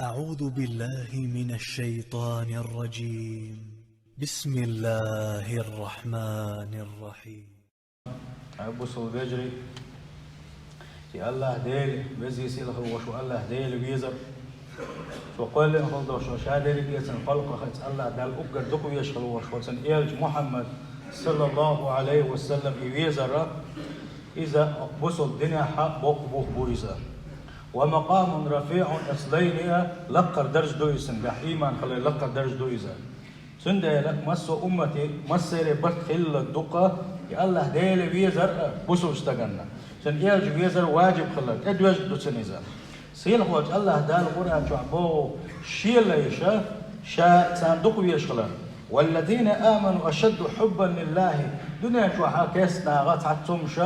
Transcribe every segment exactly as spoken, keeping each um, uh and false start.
أعوذ بالله من الشيطان الرجيم. بسم الله الرحمن الرحيم. Хьай бусалба вежарий, и АллахӀ Дела, веза-сийлахь хила волча АллахӀ Дела везар, цо кхоьллина хила долча ша дерриге цун халкъах, из АллахӀ Дала уггар дукха везаш хила волча цун элча Мухьаммад, саллаллахӀу Ӏалайхи ва саллам, и везар, из бусалба динехь боккха бух бу из. ومقام رفيع, из лайна лакхара дарж ду из, цунгахь иман хилар лакхара дарж ду из. Цундела массо а уммате, массеран барт хилла дукха, и АллахӀ Дела везар а бусалба стаганна, цун элча везар важиб хилар, тӀедожна ду цунна из. Сийлахь волча АллахӀ Дала Къуръан чохь боху, шен лайш ша царна дукха везаш хилар. والذين آمنوا أشد حبا لله. Дуьнен чохь а кестнагӀа цхьацца хӀумаш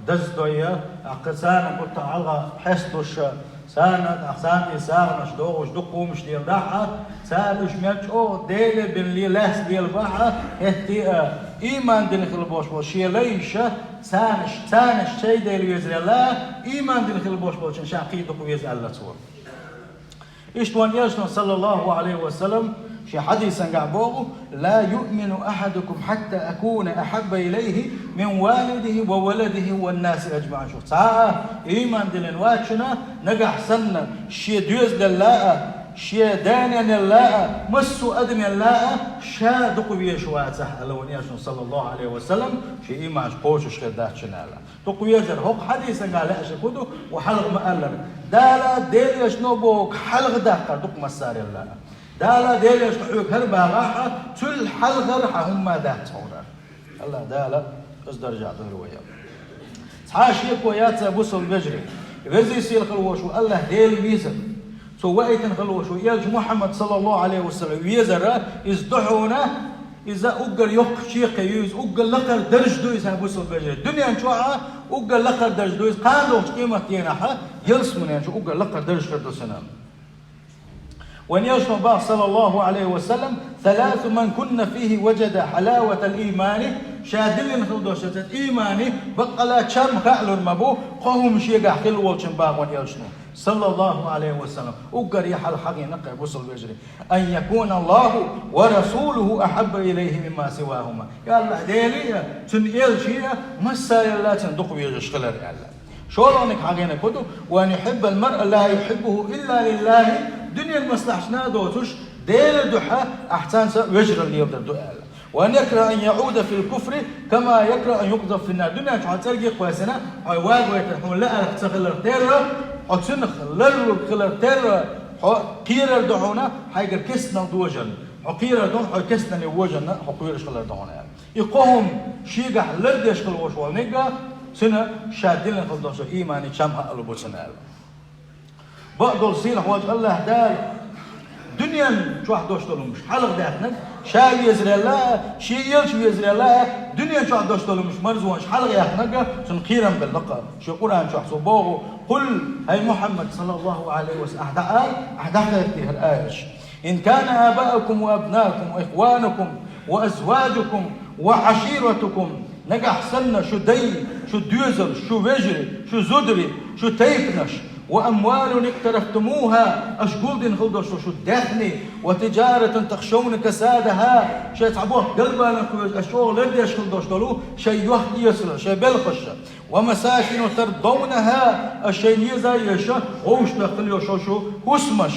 даздой, тӀаккха царна гуттар а хьалха хьесталуш, царна, тӀаккха царна тӀе сагӀанаш дохуш дукха хӀумаш леладахь а, цара уьш мел чӀогӀа Дела бина ле-, лаьцна лелабахь а, хӀетте а, иман дина хила болуш болу шен лайш, царнаш, царнаш шайн Дела везарел а, иман дина хила болуш болчун ша кхин дукха веза аьлла цо. Иштта вайн элчано, саллаллахӀу Ӏалайхи ва саллам, шен хьадисангахь боху: لا يؤمن أحدكم حتى أكون أحب إليه من والده وولده والناس أجمعين. Шух цхьа а иман диллина вац шуна, нагахь санна шен доьзалел а, шен да-нанел а, массо а адамел а ша дукха везаш вацахь аьлла вайн элчано, саллаллахӀу Ӏалайхи ва саллам, шен иманаш кхочуш хир дац шуна аьлла. Дукха везар, хӀокху хьадисангахь лаьа шуьга хӀун ду, вай хьалха ма-аллара. Дала, Делан элчано бохург хьалха даккхар дукха массарел а. Дала, Делан элчано хьоьга хӀара багӀахь а, цул хьалхара хьан хӀумма дац хьуна. АллахӀ Дала оцу даржехь дойла вай. Цхьа а шеко яц, бусалба вежарий. Веза-сийлахь хила волуш ву АллахӀ Дела везар. Цо ваийтина хила волуш ву элча Мухьаммад, саллаллахӀу Ӏалайхи ва саллам, везар, иза ду хьуна, иза уггар йоккха чаккхе ю, иза уггар лакхара дарж ду иза, хьай бусалба вежарий. Дуьнен чохь а уггар лакхара дарж ду иза, кхана догӀучу къематдийнахь а, ялсаманен чу уггар лакхара дарж хир ду цунна. Вайн элчано боху, саллаллахӀу Ӏалайхи ва саллам: ثلاث من كن فيه وجد حلاوة الإيمان. Ша диллина хила долуш цхьа иманан баккъалла чам хаалур ма бу, кхо хӀума шегахь хила волчун, боху вайн элчано, саллаллахӀу Ӏалайхи ва саллам. Уггар я хьалха хьахийна, хьай бусалба вежарий: أن يكون الله ورسوله أحب إليه مما سواهما. Я АллахӀ Деле а, цуьнан элча а массарел а цунна дукха везаш хилар аьлла. ШолгӀаниг хьахийнарг хӀун ду: وأن يحب المرء لا يحبه إلا لله. Дуьненан маслахьаш а доцуш, Делан дуьхьа ахь цуьнца вежаралла леладар ду аьлла. وأن يكره أن يعود في الكفر كما يكره أن يقذف في النار. Дуьнен чохь цӀерга а кхоьссина, хьо вагавайтар хьуна лаарх ца хилар терра, хьо цунах ларлург хилар терра, хьо кхерар ду хьуна хьайгара кестнал дожарна. Хьо кхерар ду хьуна, хьо кестнане вожарна хьо кхоьруш хилар ду хьуна аьлла. И кхо хӀума шегахь лардеш хила волуш волу нигга, цуьнан ша диллина хила долуш иманан чам хаалур бу цунна аьлла. Бакъдолу сийлахь волчу АллахӀ Дала дуьнен чохь долуш долу хӀумаш хьалха даьхнарг, ша везарел а, шен элча везарел а, дуьнен чохь долуш долу хӀумаш, марзонаш хьалха яьхнарг, цунна кхерам белла-кх. Шен Къуръан чохь цо боху: قل, хӀай Мухьаммад, саллаллахӀу Ӏалайхи ва саллам, ахь дӀаала, ахь дӀахаьттий хӀара аяташ. إن كان آباؤكم وأبناؤكم وإخوانكم وأزواجكم وعشيرتكم, нагахь санна шу дай, шу доьзалш, шу вежарий, шу зударий, шу тайпанаш, وأموال اقترفتموها, аша гулдина хила долуш долу шу даьхни, وتجارة تخشون كسادها, шайн цхьа боху галбалан кхоьжуш, аша чӀогӀа лардеш хила долуш долу шайн йохк-эсалар, шайн белхаш, ومساكن ترضونها, аша шайна еза а езаш, гӀовшах хила йолуш йолу шу хӀусамаш,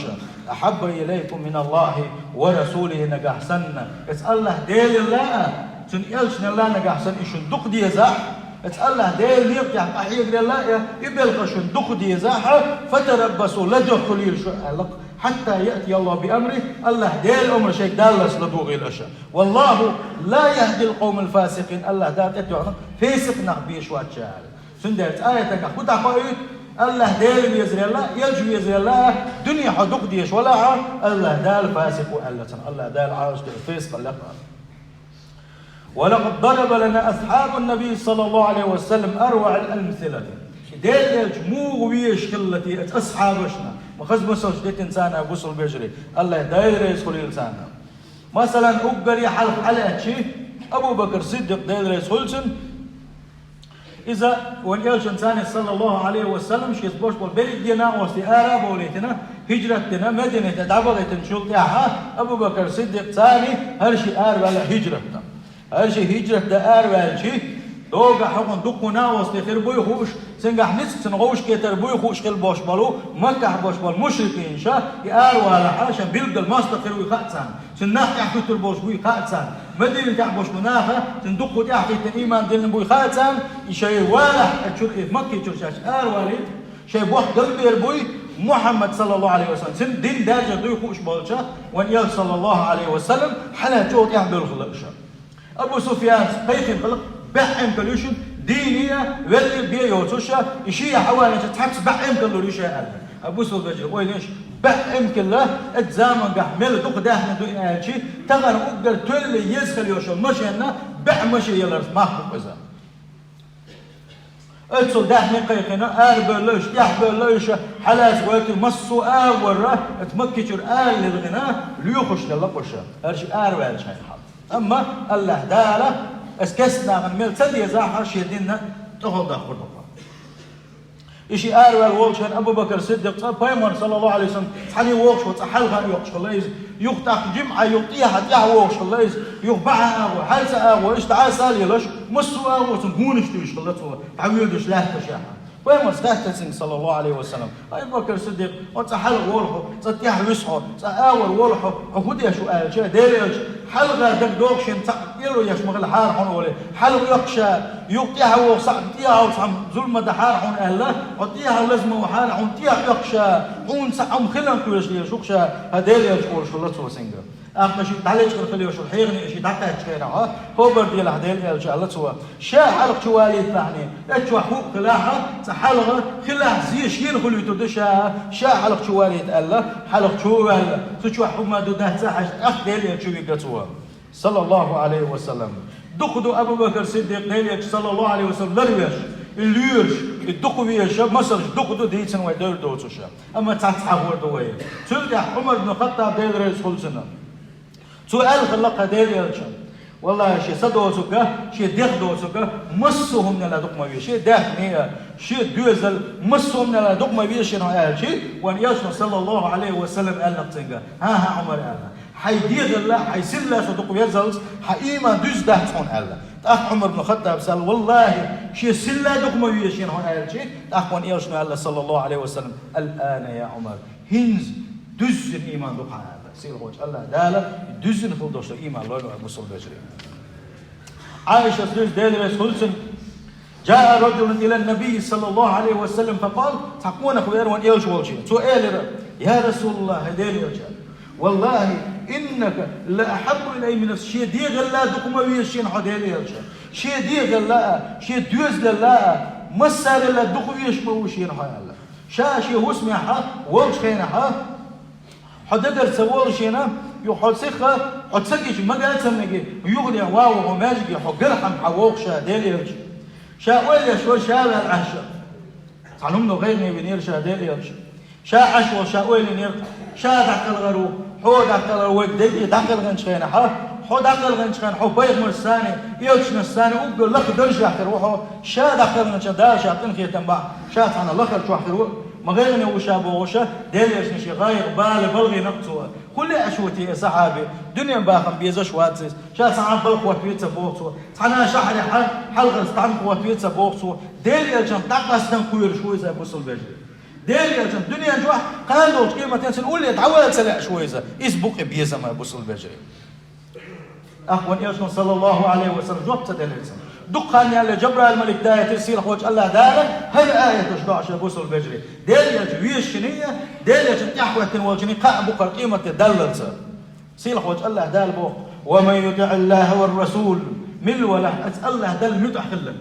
أحب إليكم من الله ورسوله, нагахь санна, иза АллахӀ Делал а, цуьнан элчанал а нагахь санна, и шуна дукха дезахь, иза АллахӀ Делан некъа тӀехь къахьегарел а, и белхаш шуна дукха дезахь, فتربصوا, ладоьгӀийла шу аьлла-кх, حتى يأتي الله بأمره, АллахӀ Делан омра шайга даллалц ладоьгӀийла аша. والله لا يهدي القوم الفاسقين, АллахӀ Дала тӀетоьхна фасикъ нах безаш вац ша аьлла. Цундела цу аятангахь хӀун дӀахоуьйту? АллахӀ Дела везарел а, элча везарел а, дуьне хьо дукха дезаш валахь а, АллахӀ Дала фасикъ ву аьлла цунах. АллахӀ Дала Ӏалашдойла фасикъал лекха. ولقد ضرب لنا أصحاب النبي صلى الله عليه وسلم أروع الأمثلة. Делан элча муха везаш хилла те оцу асхьабашна? Ма хаза масалш дитина царна, бусалба вежарий, АллахӀ Дела реза хуьлийла царна. Масалан, уггаре хьалха хьалаьцча, Абу Бакр Сиддикъ, Дела реза хуьлда цунна, Иза вайн элчанца, саллаллаху Ӏалайхи ва саллам, шеца бош болу берриг а ден накъостий ара а бовлийтина, хӀижрат дина, Мадинате дӀабахийтинчул тӀаьхьа Абу Бакр Сиддикъца хӀара шиъ араваьлла хӀижрат дан. ХӀара шиъ хӀижрат дан араваьлча, догахь хӀокхунна дуккха накъостий хир буй хууш, цуьнгахь ницкъ цунна гӀовшкхетар буй хууш хилла бош болу, Маккахь бош болу мушрикинаш, и аравалахь, шайн билггал мостагӀа хир вуй хаьа царна. Цуьнан нах тӀаьхьахӀуьттур болуш буй хаьа царна. Мадинатехь бош болу наха цуьнан дуккха тӀаьхьахӀиттина, ийман диллина буй хаьа царна, и шайн валахь, оцу чуьра, и Макки чуьра шаьш аравалийта, шайн боху галбер буй, Мухьаммад, саллаллаху Ӏалайхи ва саллам, цуьнан дин даьржина дуй хууш болча, вайн элча, саллаллаху Ӏалайхи ва саллам, хьалха чӀогӀа тӀаьхьабевлла хилла уьш. Абу Суфьяна кхайкхина хилла, баьӀ эмкал ю шуна, дийне а, велле а бен йоцуш, и шен хьавалийначу цхьацца баьӀ эмкал лур ю ша аьлла. Абу Суфьяна вайна аьлла, баьӀ эмкал, оцу заманчохь мел дукха даьхни ду и аьлча, тахана уггар тоьлла еза хила йолуш йолу машенна баьӀ машен яларца мах бу иза. Оццул даьхни кхайкхина, арабевлла уьш, тӀаьхьабевлла уьш, хьалаца гӀоьртира массо а агӀор, оцу Макки чуьра ара лилхина, лоьхуш делла уьш, хӀара шиъ араваьллачу хенахь. Амма АллахӀ Дала, аса кестта нахана мел ца дезахь, шен динна тӀехула даккхур ду-кх. И шиъ араваьлла волчу хенахь Абу Бакр Сиддикъ цкъа пайхамар, саллаллаху Ӏалайхи ва саллам, цхьаьна вогӀуш волу цкъа хьалха а йоккхуш хилла иза, юха тӀаккха жимӀа юха тӀехьа, тӀехьа вогӀуш хилла иза, юха бӀаьха агӀо, хьаьрса агӀо, иштта Ӏаса а лелаш, массо а агӀор цунна гонаш дуьйш хилла цо, дӀавоьдуш лаьтташехь. Пайхамара хаьттира цуьнга, саллаллаху Ӏалайхи ва саллам: «Ай, Абу Бакр Сиддикъ, хьо цкъа хьалха волу хьо, цкъа тӀехьа вуьсу хьо, цкъа агӀор волу хьо, хьо хӀун деш ву?» аьлча, Делан элча: «Хьалха дагадогӀу шена цхьаъ тӀело еш ма хилла хьара хьуна олий, хьалха оьккхуш а, юха тӀехьа вогӀу сахьт тӀехьа хьовса хьан зулам ма дан хьара хьуна аьлла, хьо тӀехьа лаза ма ву хьара хьуна тӀехьа оьккхуш а, хьуна цхьа хӀума хиларна кхоьруш лелаш ву-кх ша, хӀан Делан элча», олуш хилла цо цуьнга. ТӀаккха шиъ дӀалечкъар хила йолуш йолу хьехамаш и шиъ дӀакхаьчча хенахь, хӀобар делахь Делан элча аьлла цо: «Ша хьалха чу валийта лахьний, тӀе чохь хӀуъа хилахь, цкъа хьалха хилахь, зен шена хуьлуьйтур ду ша, ша хьалха чу валийта», аьлла, хьалха чу а ваьлла, цу чохь хӀума ду дац а хьаьжна, тӀаккха Делан элча чу вигна цо, саллаллаху Ӏалайхи ва саллам. Дукха ду Абу Бакр Сиддикъ Делан элча, саллаллаху Ӏалайхи ва саллам, ларвеш, и лоьраш, и дукха везаш, масалш дукха ду дийцина вай девр доцуш. Амма цхьацца хьахор ду вай. Цул тӀаьхьа Ӏумар ибн Хаттаб, Дела реза хуьлда цунна, цо аьлла хилла-кх Делан элчанна: «Валлахи, шен са доцург а, шен дегӀ доцург а, массо а хӀуманал дукха ма веза, шен даьхни а, шен доьзал, массо а хӀуманал дукха ма веза шена хьо», аьлча, вайн элчано, саллаллаху Ӏалайхи ва саллам, аьлла-кх цуьнга: «ХӀан-хӀа, Ӏумар, — аьлла, — хьайн дегӀал а, хьайн силлал а со дукха везалц, хьан ийман дуьзна дац хьуна», аьлла. ТӀаккха Ӏумар ибн Хаттабас аьлла: «Валлахи, шен силлал а дукха ма веза шена хьо», аьлча, тӀаккха вайн элчано аьлла, саллаллаху Ӏалайхи ва саллам: «Ал-ана, я Ӏумар, хӀинца дуьззина ийман ду хьан», аьлла. Сийлахьчу АллахӀ Дала дуьззина хила долуш долу ийман лойла вайн, бусалба вежарий. Ӏайшас дуьйцу, Дела реза хуьлда цунна: «Джаа раджулун илан-набийи, саллаллаху Ӏалайхи ва саллам, факъал», цхьа къонах веара вайн элча волчу. Цо элира: «Я РасулаллахӀ, хӀай Делан элча, валлахи, иннака ла ахьаббу илаййи мин нафси, шен дегӀал а дукха ма веза шена хьо, Делан элча. Шен дегӀал а, шен доьзалал а, массарел а дукха везаш ма ву шена хьо», аьлла. Ша шен хӀусамехь волчу хенахь, хьо дагара ца волу шена, юха хьо сиха, хьо ца гича, мага а ца мега, юханехьа ван ву хьо маьждиге, хьо гархьама хьан вогӀу ша, Делан элча. Ша ойла еш вара ша ваьлла Ӏаш. Цхьана хӀумано гӀайгӀане винера ша, Делан элча. Ша Ӏаш волу ша ойла йинера, ша дӀакхелхар ву, хьо дӀакхелхар ву, вайга дерриге дӀакхелхинчу хенахь, хьо дӀакхелхинчу хенахь, хьо пайхамаршцани, элчанашцани уггар лакха даржехь хир ву хьо, ша дӀакхелхинчу Дала ша къинхетам бахь, ша цхьана лахара чохь хир ву. Ма гӀайгӀане ву ша бохуш, Делан элчанна шен гӀайгӀа, бала балхийна-кх цо. ХӀун лаьаш ву те и сахьаби? Дуьненан бахам безаш вац иза. Ша цхьа а балха хӀоттаве ца боху цо. Цхьана а шахьарехь хьалхара стам хӀоттаве ца боху цо. Делан элчанна дӀакъастам кхоьруш ву иза, бусалба вежарий. Делан элчанна дуьнен чохь кхана долчу къематдийнахь цуьнан улле дӀавала ца лаьаш ву иза. Иза бу-кх и безам, бусалба вежарий. ТӀаккха вайн элчано, саллаллаху Ӏалайхи ва саллам, жоп ца делира цунна. Дукха хан яьлла Джабраил малик даийтира сийлахьчу АллахӀ Дала хӀара аяташ доӀа шен, бусалба вежарий. Делан элча везаш шинна а, Делан элчанна тӀаьхьахӀоьттина волчунна а кхаъ бу-кх хӀара къематде даллалца. Сийлахьчу АллахӀ Дала боху: «Ва ман ютиӀиллахӀа ва ррасул», мила валахь, аса АллахӀ Далла муьтӀахь хилларг.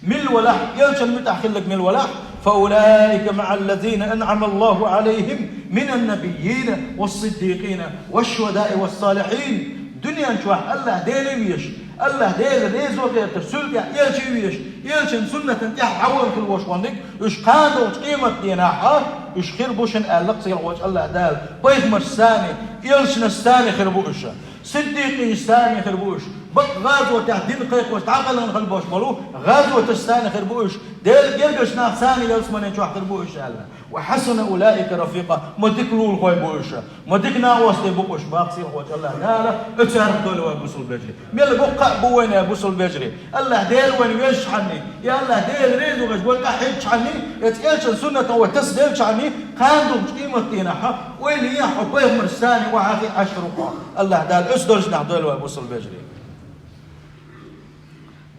Мила валахь, элчанна муьтӀахь хилларг мила валахь, «фа улаика маӀа ллазина анӀама ЛлахӀу Ӏалайхим мина ннабиййина ва ссиддикъина ва шшухӀадаи ва ссалихьин». Дуьнен чохь АллахӀ Деле везаш, АллахӀ Дела резо гӀерташ, цуьнан тӀехь элча везаш, элчан суннатан тӀехь дӀавала хила волуш верг, уьш кхана долчу къематдийнахь, уьш хир бу шуна аьлла-кх сийлахьчу АллахӀ Дала, пайхамаршцани, элчанашцани хир бу уьш. Сиддикъинашцани хир бу уьш, Бакъ гӀазотехь дин кхайкхош дӀакъайлина хила болуш болу, гӀазоташ санна хир бу уьш, Делан гергарчу нах санна ялсаманин чохь хир бу уьш аьлла. «Ва хьасуна улаика рафикъа», ма дика лулахой бу уьш, ма дика накъостий бу уьш, баккхийхочу Аллах Дала, оцарах дойла вай бусулба вежарий. Мел боккха а бу вайна бусулба вежарий. Аллах Дела вайна везачхьана, я Аллах Дела реза ву хезаш вай къахьегчхьана, эцу элчан суннатах вай тасаделчхьана, кхана духучу къематдийнахь, ойла е хьо пайхамарш санна вахьа хи Ӏаш хир ву хьо. Аллах Дала оцу долчу нах дойла вай бусулба вежарий.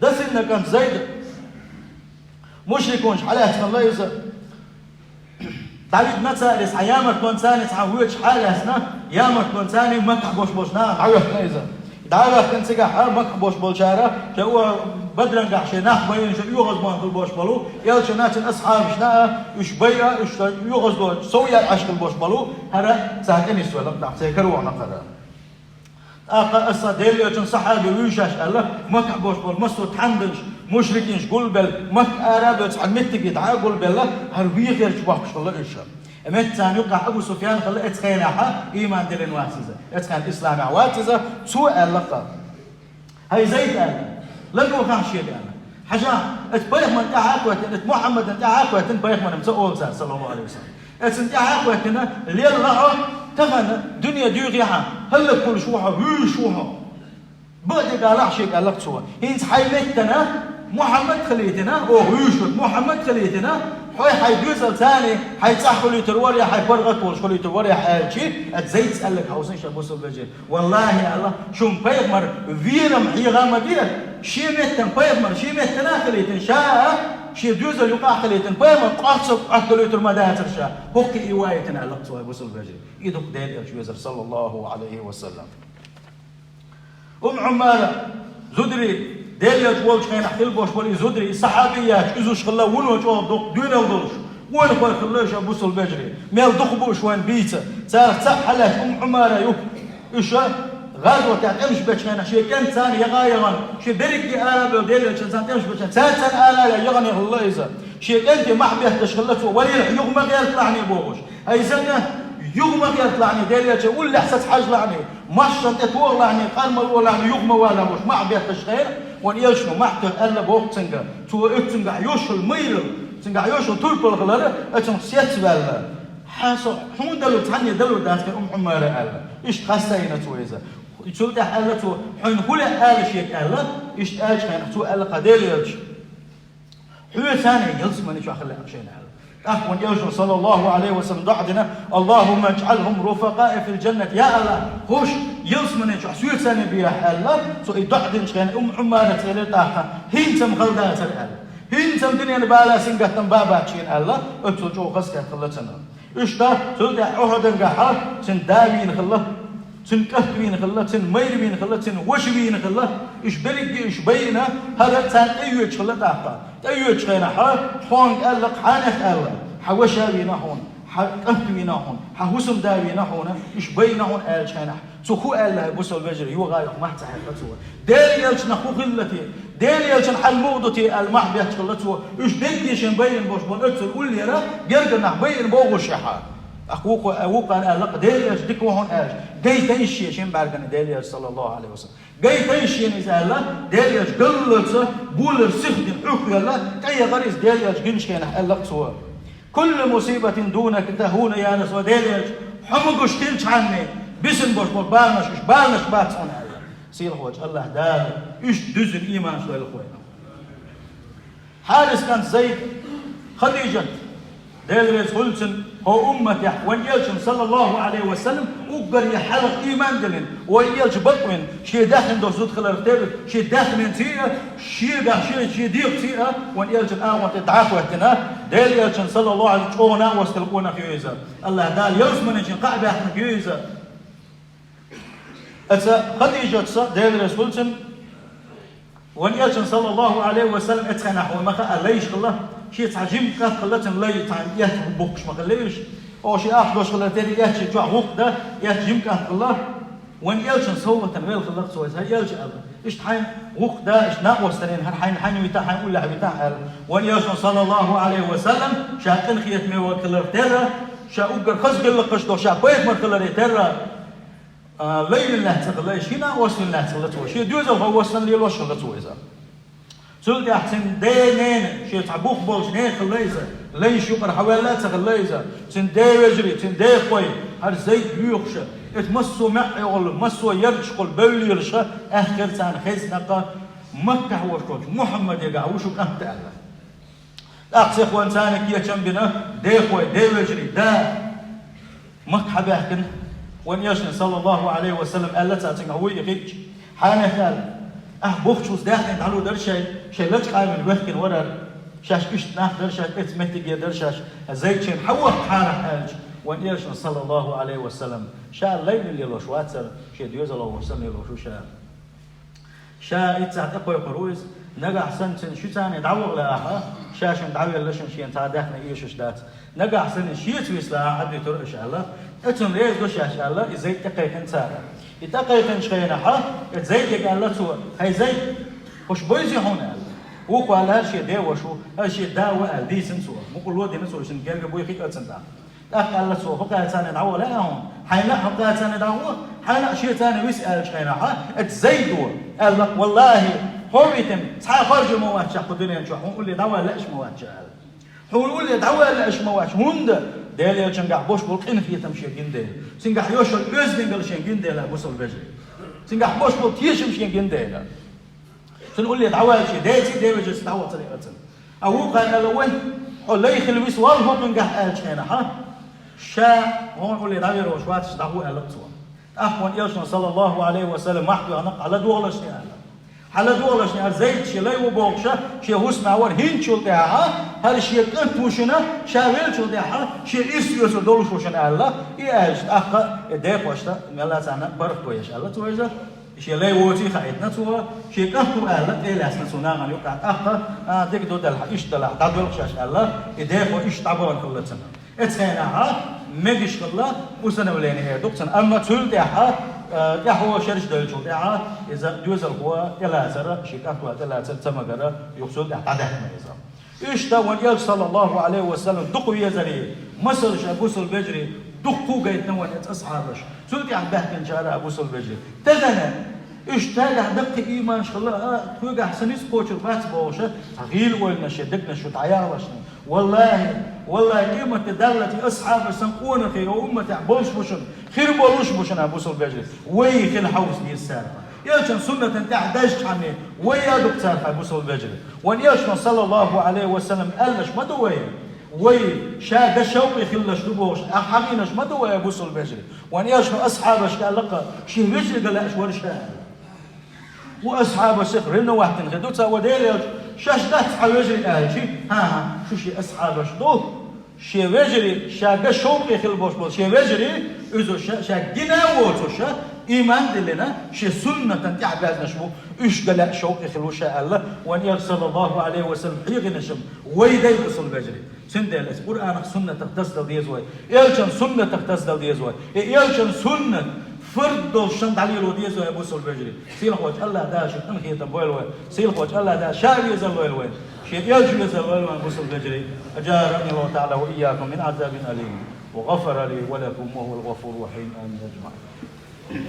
Дасинна кӀант Зайд, мушрикунаш хьалаьцна ла иза. Давид Нацари цхьа ямартонца цхьа вуьйцуш хьалаьцна, ямартонца Маккахь болуш болчу наха дӀавоьхкина иза. ДӀавоьхкина цигахь Маккахь болуш болчара, шайн о-, Бадрангахь шайн нах байина, шайн оьгӀазбан хир болуш болу, элчана цуьнан асхьабашна а, уьш байа, уьш шайн оьгӀазло сов яа Ӏаш хир болуш болу, хӀара цара тӀе нисвелла, нах церан каро вахана хӀара. ТӀаккха аса Делан элчан сахьаби вуьйшаш аьлла, Маккахь болуш болу массо а тхьамданаш, мушрикинаш гулбелла, Макка ара а бевлла, цхьа меттиге дӀа а гулбелла, хӀара вехерчу бохкуш хилла уьш. Меттаца юккъехь Абу Суфьян хилла, эцу хенахь ийман диллина вац иза, эцу хенахь исламехь вац иза, цо аьлла-кха. «ХӀай Зайд, — аьлла, — ладогӀахь шега, — аьлла. — Хьажахь, оцу пайхамарна тӀаьхьа а хӀоьттина, оцу Мухьаммадна тӀаьхьа а хӀоьттина пайхамар», — ца олу цара, саллаллаху Ӏалайхи ва саллам. «Оцунна тӀаьхьа а хӀоьттина, лелла хьо, тахана дуьне дуьйхьехь, хӀаллакволуш ву хьо, вуьйш ву хьо. Бакъдерг алахь шега», — аьлла цо. «ХӀинца хьайн меттана Мухьаммад хилийтина, оха вуьйш верг Мухьаммад хилийтина, хьо хьайн доьзалца, хьайн цӀахь хуьлуьйтур вара, я хьайн паргӀат волуш хуьлуьйтур вара, я», — аьлча, оцу Зайдас аьлларг хьовсийша, бусулба вежарий. «Валлахи, — аьлла, — шуна пайхамар верам хьеха ма де, шен меттан пайхамар, шен меттана а хилийтина, ша а шен доьзал юкъахь а хилийтина, пайхамар къорцо Ӏотталуьйтур ма дацара ша, хӀокху и ваийтина», — аьлла цо, бусулба вежарий. И ду-кх Делан элча везар, саллаллаху Ӏалайхи ва саллам. Умму Ӏумара зударий, Делан элча волчу хенахь хилла болуш болу и зударий, и сахьабият, уьзуш хилла вуно чӀогӀа дукха доьналла долуш, ойлахой хилла уьш, бусулба вежарий. Мел дукха бу уьш вайна бийца. Царах цхьаъ хьалаьцна Умму Ӏумара ю. Уьш гӀазотехь тӀемаш бечу хенахь шен кӀентаца яха а яхана, шен берриге ара а бевлла Делан элчанца тӀемаш бечу хенахь, цаьрца ара а яхана хилла иза. Шен кӀентий мохь бетташ хилла цо, валийла, юха ма гӀерталахьаний бохуш. ХӀай сан кӀант, юха ма гӀерталахьаний, Делан элча уллехь саца хьажалахьаний, машшана тӀе тохалахьаний, къармало лахьаний, юха ма валахь бохуш, мохь бетташ хенахь, вайн элчано мохь тоьхна аьлла боху цуьнга. Цо оцу цуьнгахь йолуш йолу майралла, цуьнгахь йолуш йолу турпал хилар, оцунах сецваьлла. Хьан со, хьуна далур, цхьанне далур дац те, Умму Ӏумара, аьлла. Иштта хастийна цо иза. Цул тӀаьхьа аьлла цо, хьуна хӀун лаьа ала шега аьлла, иштта аьллачу хенахь цо аьлла, кхин Делан элча. Хьоьца ялсамани чохь хила лаьа шайна аьлла. ТӀаккха вайн элчано, саллаллаху Ӏалайхи ва саллам, доӀа дина: «Аллахумма иджӀалхум руфакъаи фил джаннат». Я Аллах, хӀорш ялсамани чохь соьца бехьа аьлла, цо и доӀа динчу хенахь Умму Ӏумара элира тӀаккха: «ХӀинца-м хала дацара», — аьлла. «ХӀинца-м дуьненан бала, сингаттам бан бац шена», — аьлла, оццул чӀогӀа хазахетта хилла цунна. Иштта, цул тӀаьхьа Ухьудангахьа цуьнан да вийна хилла, цуьнан кӀант вийна хилла, цуьнан майра вийна хилла, цуьнан ваша вийна хилла. Уьш берриге уьш байина, хӀара царна тӀейоьдуш хилла тӀаккха. ТӀейоьдучу хенахьа, тхьонга аьлла, кханех аьлла: «Хьан ваша вийна хьуна, хьан кӀант вийна хьуна, хьан хӀусамда вийна хьуна, уьш байина хьуна», — аьллачу хенахь, цо хӀун аьлла, хӀай бусалба вежарий, йогӀу-йоху мах ца хьаькхна цо. «Делан элчанах хӀун хилла те? Делан элчан хьал муха ду те?» — аьлла, мах бетташ хилла цо. Уьш деггашен байина болуш болу оццул уллера, гергара нах байина бохуш шаьхьа. ТӀаккха вукхо-, вукхара аьлла-кх: «Делан элча дика ву хьуна», — аьлча, гайтина иза шен шина бӀаьргана Делан элча, саллаллаху Ӏалайхи ва саллам. Гайтина иза шена иза аьлла, Делан элча галлалца, болар сиха дина, Ӏуьхкъа велла, тӀеяхара иза Делан элча гиначу хенахь, аьлла-кх цо: «Куллу мусибатин дунак тахуну, я Расулаллах, Делан элча, хьо ма гуш хилчхьанна, бисина болуш болу баланаш, уьш баланаш бац хьуна», — аьлла. Сийлахьчу АллахӀ Дала уьш дуьззина ийманаш лойла вайна. Хьарис кӀант Зайд, Хадижат, Дела реза хуьлда цунна, хӀокху умматехь вайн элчанна, саллаллаху Ӏалайхи ва саллам, уггаре хьалха ийман диллина, вайн элча бакъвина, шен даьхни долуш зуда хиларх терра, шен даьхнинций а, шегахь шен, шен дегӀаций а вайн элчан агӀонте дӀа а хӀоьттина, Делан элчанна, саллаллаху Ӏалайхи ва саллам, чӀогӀа накъосталла къонах ю иза. АллахӀ Дала ялсаманин чу кхаъ баьхнарг ю иза. Оцу Хадижатца, Дела реза хуьлда цунна, вайн элчанна, саллаллаху Ӏалайхи ва саллам, оцу хенахь вай ма хаъара лайш хилла, шен цхьа жима кӀант хилла цуьнан, лай цхьа эцна бухкуш ма хиллий уьш. Оха шен ахча долуш хилла терра, эцча чохь гӀуллакх дан, эцна жима кӀант хилла. Вайн элчанна совгӀатана велла хилла-кх цо иза, хӀай элча, аьлла. Иштта хьайн гӀуллакх дан, иштта накъосталла йина, хӀара хьайн, хьайн витахь, хьайн уллехь витахь, аьлла. Вайн элчано, саллаллаху Ӏалайхи ва саллам, ша къинхетаме волу хиларх терра, ша уггар хаза гӀиллакхаш долу, ша пайхамар хиларе терра, а, лай вина лаьцна хилла иза, ший нана воссийна лаьцна хилла цо, шен доьзалхо воссийна лелош хилла цо иза. Цул тӀаьхьа цуьнан ден ненан, шен цхьа бух болчу ненан хилла иза, лайш юкъара хьаваьлла а ца хилла иза. Цуьнан ден вежарий, цуьнан дехой, хӀара Зайд воьхуш, эца массо а маьӀӀехула, массо а ярташкахула бевлла лелаш, аьхкера царна хезна-кх, Маккахь волуш волчу Мухьаммадегахь ву шун кӀант аьлла. ТӀаккха цхьа вон царна кечам бина, дехой, ден вежарий, да, Макка хьабаьхкина, вайн элчано, саллаллаху Ӏалайхи ва саллам, аьлла цо цуьнга, вуй и хиъча, хьанех аьлла, ахь бухучуьнца даьхни дӀалур дара шайн, шайн лачкъамина вехкина варар, шаьш иштта нах дара шаьш, эца меттиге дара шаьш, Зайд шайна хьан вахка хьанах аьлча, вайн элчано, саллаллаху Ӏалайхи ва саллам, ша лай вина лелош вацара, шен доьзалхо воссийна лелош ву ша. Ша иццахь тӀекхойкхур ву иза. Нагахь санна цуьнан ши царна дӀаваха лаахь, ша шуна дӀавелла шуна шена цхьа даьхни эшаш дац. Нагахь санна шеца висла ахь, Ӏадвитур аша аьлла. Эцунна реза ду шаьш аьлла, и Зайд тӀекхайкхина цара. И тӀекхайкхинчу хенахь, и Зайдега аьлла цо, хӀай Зайд, хӀуш бойзий хьуна аьлла. Вукхо аьлла, хӀара шен ден ваша ву, хӀара шен да ву аьлла, дийцина цо. Мукъарло дина цо, шуна герга буй хиъна цунна тӀаккха. ТӀаккха аьлла цо, хӀокхаьчча дӀагӀо лаьа хьуна? Хьайна а хӀокхаьчча дӀагӀо, хьайна а шен царна виса аьллачу хенахь, эцу Зайдо аьлла, валлахӀи, хьо витина, цхьа а харжо ма вац кху дуьнен чохь, хьуна улле дӀавала лаьаш ма вац аьлла. Хьуна улле дӀавала лаьаш ма вац, хӀунда Делан элчангахь болуш болу къинхетам шен гина дела. Цуьнгахь йолуш йолу оьздангалла шен гина дела, бусалба вежарий. Цуьнгахь болуш болу тешам шен гина дела. Цунна улле дӀаваьлча, ден вежаршца дӀавахча ца лиъна цунна. А вукхара аьлла вай, хьо лай хила виса валла хӀокхуьнгахь аьллачу хенахь, ша хьуна улле дӀавер волуш вацахь дӀагӀо аьлла цо. ТӀаккха вайн элчано, саллаллаху Ӏалайхи ва саллам, мохь тоьхна, хьаладогӀалаш аьлла. ХьаладогӀалаш аьлла, Зайд шен лай ву бохуш, шен хӀусамехь вара, хӀинцачул тӀаьхьа, хӀара шен кӀант ву шуна, ша веллачул тӀаьхьа, шен ирс оьцур долуш ву шуна аьлла, и аьлча тӀаккха, и декъошна, мелла царна паргӀато еш аьлла цо иза. Шен лай воций хаийтина цо, шен кӀант ву аьлла, тӀе а лаьцна цо нахана юкъахь тӀаккха, а, дика ду делахь, иштта делахь, дӀадоьлху шаьш аьлла, и дехо иштта дӀабахана хилла цунна. Эцу хенахь мегаш хилла усыновление эр ду-кх цунна, амма цул тӀаьхьа, а, тӀаьхьо шераш девллачул тӀаьхьа, иза доьзалхо тӀелацара, шен кӀант вала тӀелацара ца магара, юха цул тӀаьхьа дӀадаьхна иза. Иштта вайн элча, саллаллаху Ӏалайхи ва саллам, дукха везарий, масалш а, бусалба вежарий, дуккха а гайтина вайн эцу асхьабаш. Цул тӀаьхьа баьхкинчара а, бусалба вежарий. Тахана, уьш тагахь даккхий ийманаш хилла а, тхоьгахь сан ницкъ кхочур бац бохуш, цхьа гӀийла ойланаш шен дегнаш чу дӀаяхьалаш. ВаллахӀи, валлахӀи, къематде даллалц и асхьабаш сан къонахий, о умматехь болуш бу шуна, хир болуш бу шуна, бусалба вежарий. Вай хила хьовса деза цара. Элчан суннатан тӀехь даьжчхьана, вай а ду-кх царах, бусалба вежарий. Вайн элчано, саллаллаху Ӏалайхи ва саллам, аьллаш ма ду вай. Вай ша ган шовкъе хилалаш ду бохуш, ахь хьахийнаш ма ду вай, бусалба вежарий. Вайн элчано асхьабашка аьлла-кх, шен вежарий ган лаьаш вара ша аьлла. Ву асхьабашех ревновать дина хир ду цара, ва Делан элча, шаьш дац хьан вежарий аьлча, хӀан-хӀа, шу шен асхьабаш ду. Шен вежарий, ша ган шовкъе хила болуш болу шен вежарий, иза ша, ша гина а воцуш, ийман а диллина, шен суннатан тӀехь баьзнаш бу, уьш ган лаьа шовкъе хила ву ша аьлла, вайн элча, саллаллаху Ӏалайхи ва саллам, хьехийнаш-м вай дай, бусалба вежарий. Цундела аса Къуръанах, суннатах тасадала деза вай, элчан суннатах тасадала деза вай. И элчан суннат фард долуш шуна дӀалело деза вай, бусалба вежарий. Сийлахьчу АллахӀ Дала шен къинхетам бойла вай. Сийлахьчу АллахӀ Дала ша везар лойла вай. Шен элча везар лойла вай, бусалба вежарий. أجارني الله تعالى وإياكم من عذاب أليم وغفر لي ولكم وهو الغفور الرحيم. آمين أجمعين.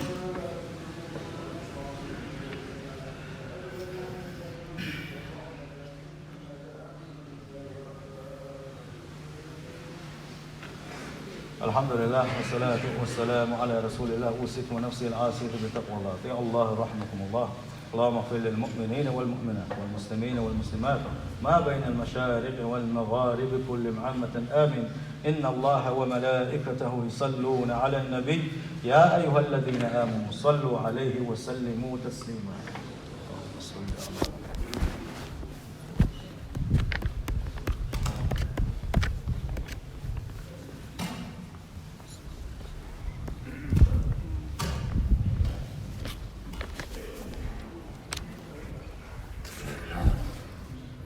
الحمد لله والصلاة والسلام على رسول الله. أوصيكم ونفسي العاصية بتقوى الله. أطيعوا الله رحمكم الله. اللهم اغفر للمؤمنين والمؤمنات والمسلمين والمسلمات ما بين المشارق والمغارب كلهم عامة. آمين. إن الله وملائكته يصلون على النبي. يا أيها الذين آمنوا صلوا عليه وسلموا تسليما. اللهم صل على